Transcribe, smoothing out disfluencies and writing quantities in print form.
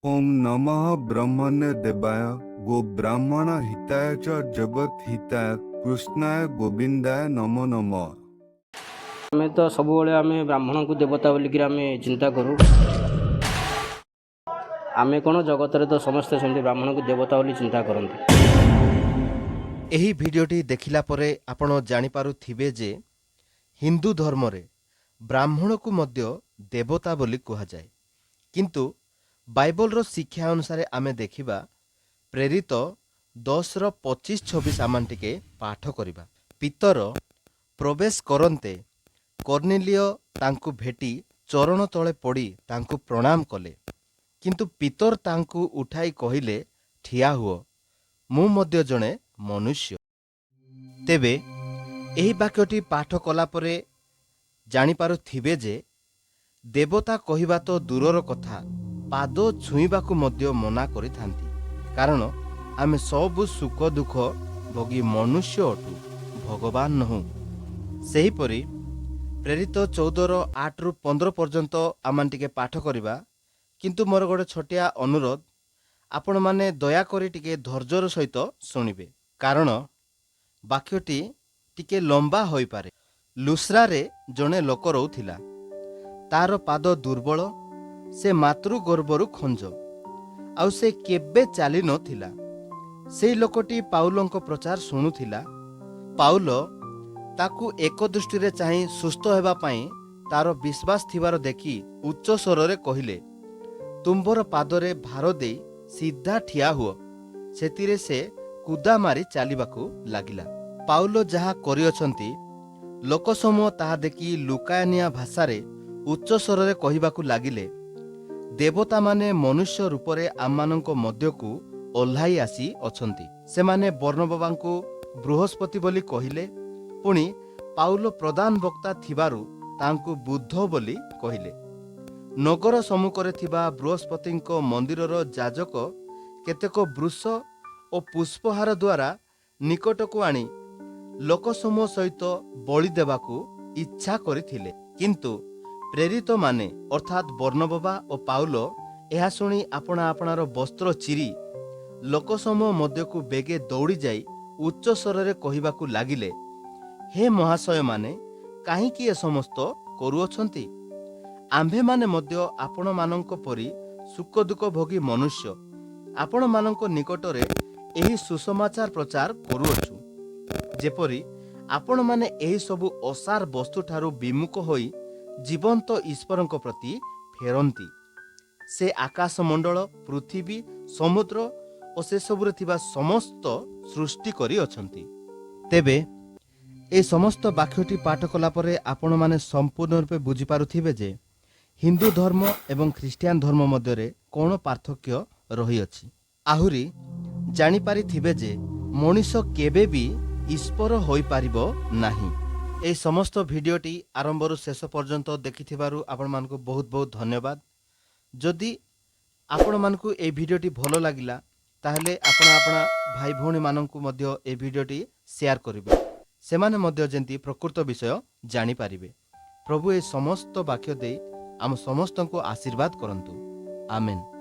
ଓଁ ନମଃ ବ୍ରହ୍ମଣ୍ୟ ଦେବାୟ, ଗୋ ବ୍ରାହ୍ମଣ ହିତାୟ ଚ ଜଗତ୍ ହିତାୟ, କୃଷ୍ଣାୟ ଗୋବିନ୍ଦାୟ ନମୋ ନମଃ। ଆମେ ତ ସବୁବେଳେ ଆମେ ବ୍ରାହ୍ମଣଙ୍କୁ ଦେବତା ବୋଲିକିରି ଆମେ ଚିନ୍ତା କରୁ। ଆମେ କ'ଣ, ଜଗତରେ ତ ସମସ୍ତେ ସେମିତି ବ୍ରାହ୍ମଣଙ୍କୁ ଦେବତା ବୋଲି ଚିନ୍ତା କରନ୍ତି। ଏହି ଭିଡ଼ିଓଟି ଦେଖିଲା ପରେ ଆପଣ ଜାଣିପାରୁଥିବେ ଯେ ହିନ୍ଦୁ ଧର୍ମରେ ବ୍ରାହ୍ମଣକୁ ମଧ୍ୟ ଦେବତା ବୋଲି କୁହାଯାଏ। କିନ୍ତୁ ବାଇବଲର ଶିକ୍ଷା ଅନୁସାରେ ଆମେ ଦେଖିବା, ପ୍ରେରିତ 10ର 25-26 ଆମାନ ଟିକେ ପାଠ କରିବା। ପିତର ପ୍ରବେଶ କରନ୍ତେ କର୍ଣ୍ଣିଲିୟ ତାଙ୍କୁ ଭେଟି ଚରଣ ତଳେ ପଡ଼ି ତାଙ୍କୁ ପ୍ରଣାମ କଲେ। କିନ୍ତୁ ପିତର ତାଙ୍କୁ ଉଠାଇ କହିଲେ, "ଠିଆ ହୁଅ, ମୁଁ ମଧ୍ୟ ଜଣେ ମନୁଷ୍ୟ।" ତେବେ ଏହି ବାକ୍ୟଟି ପାଠ କଲା ପରେ ଜାଣିପାରୁଥିବେ ଯେ ଦେବତା କହିବା ତ ଦୂରର କଥା, ପାଦ ଛୁଇଁବାକୁ ମଧ୍ୟ ମନା କରିଥାନ୍ତି। କାରଣ ଆମେ ସବୁ ସୁଖ ଦୁଃଖ ଭୋଗୀ ମନୁଷ୍ୟ ଅଟୁ, ଭଗବାନ ନୋହୁଁ। ସେହିପରି ପ୍ରେରିତ 14ର 8ରୁ 15 ପର୍ଯ୍ୟନ୍ତ ଆମମାନେ ଟିକେ ପାଠ କରିବା। କିନ୍ତୁ ମୋର ଗୋଟେ ଛୋଟିଆ ଅନୁରୋଧ, ଆପଣମାନେ ଦୟାକରି ଟିକେ ଧୈର୍ଯ୍ୟର ସହିତ ଶୁଣିବେ, କାରଣ ବାକ୍ୟଟି ଟିକେ ଲମ୍ବା ହୋଇପାରେ। ଲୁସ୍ରାରେ ଜଣେ ଲୋକ ରହୁଥିଲା। ତାର ପାଦ ଦୁର୍ବଳ, ସେ ମାତୃଗର୍ଭରୁ ଖଞ୍ଜ, ଆଉ ସେ କେବେ ଚାଲି ନଥିଲା। ସେଇ ଲୋକଟି ପାଉଲଙ୍କ ପ୍ରଚାର ଶୁଣୁଥିଲା। ପାଉଲ ତାକୁ ଏକ ଦୃଷ୍ଟିରେ ଚାହିଁ ସୁସ୍ଥ ହେବା ପାଇଁ ତାର ବିଶ୍ୱାସ ଥିବାର ଦେଖି ଉଚ୍ଚ ସ୍ୱରରେ କହିଲେ, "ତୁମ୍ଭର ପାଦରେ ଭାର ଦେଇ ସିଧା ଠିଆ ହୁଅ।" ସେଥିରେ ସେ କୁଦା ମାରି ଚାଲିବାକୁ ଲାଗିଲା। ପାଉଲ ଯାହା କରିଅଛନ୍ତି, ଲୋକସମୂହ ତାହା ଦେଖି ଲୁକାୟନିଆ ଭାଷାରେ ଉଚ୍ଚ ସ୍ୱରରେ କହିବାକୁ ଲାଗିଲେ, "ଦେବତାମାନେ ମନୁଷ୍ୟ ରୂପରେ ଆମମାନଙ୍କ ମଧ୍ୟକୁ ଓହ୍ଲାଇ ଆସି ଅଛନ୍ତି।" ସେମାନେ ବର୍ଣ୍ଣବାଙ୍କୁ ବୃହସ୍ପତି ବୋଲି କହିଲେ, ପୁଣି ପାଉଲ ପ୍ରଧାନ ବକ୍ତା ଥିବାରୁ ତାଙ୍କୁ ବୁଧ ବୋଲି କହିଲେ। ନଗର ସମ୍ମୁଖରେ ଥିବା ବୃହସ୍ପତିଙ୍କ ମନ୍ଦିରର ଯାଜକ କେତେକ ବୃଷ ଓ ପୁଷ୍ପହାର ଦ୍ୱାରା ନିକଟକୁ ଆଣି ଲୋକସମୂହ ସହିତ ବଳି ଦେବାକୁ ଇଚ୍ଛା କରିଥିଲେ। କିନ୍ତୁ ପ୍ରେରିତମାନେ, ଅର୍ଥାତ୍ ବର୍ଣ୍ଣବବା ଓ ପାଉଲ, ଏହା ଶୁଣି ଆପଣା ଆପଣାର ବସ୍ତ୍ର ଚିରି ଲୋକସମୂହ ମଧ୍ୟକୁ ବେଗେ ଦୌଡ଼ିଯାଇ ଉଚ୍ଚ ସ୍ୱରରେ କହିବାକୁ ଲାଗିଲେ, "ହେ ମହାଶୟମାନେ, କାହିଁକି ଏ ସମସ୍ତ କରୁଅଛନ୍ତି? ଆମ୍ଭେମାନେ ମଧ୍ୟ ଆପଣମାନଙ୍କ ପରି ସୁଖ ଦୁଃଖ ଭୋଗୀ ମନୁଷ୍ୟ। ଆପଣମାନଙ୍କ ନିକଟରେ ଏହି ସୁସମାଚାର ପ୍ରଚାର କରୁଅଛୁ, ଯେପରି ଆପଣମାନେ ଏହି ସବୁ ଅସାର ବସ୍ତୁଠାରୁ ବିମୁଖ ହୋଇ ଜୀବନ୍ତ ଈଶ୍ୱରଙ୍କ ପ୍ରତି ଫେରନ୍ତି। ସେ ଆକାଶମଣ୍ଡଳ, ପୃଥିବୀ, ସମୁଦ୍ର ଓ ସେସବୁରେ ଥିବା ସମସ୍ତ ସୃଷ୍ଟି କରିଅଛନ୍ତି। ତେବେ ଏ ସମସ୍ତ ବାକ୍ୟଟି ପାଠ କଲା ପରେ ଆପଣମାନେ ସମ୍ପୂର୍ଣ୍ଣ ରୂପେ ବୁଝିପାରୁଥିବେ ଯେ ହିନ୍ଦୁ ଧର୍ମ ଏବଂ ଖ୍ରୀଷ୍ଟିଆନ ଧର୍ମ ମଧ୍ୟରେ କ'ଣ ପାର୍ଥକ୍ୟ ରହିଅଛି। ଆହୁରି ଜାଣିପାରିଥିବେ ଯେ ମଣିଷ କେବେ ବି ଈଶ୍ୱର ହୋଇପାରିବ ନାହିଁ। ଏହି ସମସ୍ତ ଭିଡ଼ିଓଟି ଆରମ୍ଭରୁ ଶେଷ ପର୍ଯ୍ୟନ୍ତ ଦେଖିଥିବାରୁ ଆପଣମାନଙ୍କୁ ବହୁତ ବହୁତ ଧନ୍ୟବାଦ। ଯଦି ଆପଣମାନଙ୍କୁ ଏହି ଭିଡ଼ିଓଟି ଭଲ ଲାଗିଲା, ତାହେଲେ ଆପଣ ଆପଣା ଭାଇ ଭଉଣୀମାନଙ୍କୁ ମଧ୍ୟ ଏହି ଭିଡ଼ିଓଟି ସେୟାର କରିବେ, ସେମାନେ ମଧ୍ୟ ଯେମିତି ପ୍ରକୃତ ବିଷୟ ଜାଣିପାରିବେ। ପ୍ରଭୁ ଏ ସମସ୍ତ ବାକ୍ୟ ଦେଇ ଆମ ସମସ୍ତଙ୍କୁ ଆଶୀର୍ବାଦ କରନ୍ତୁ। ଆମେନ୍।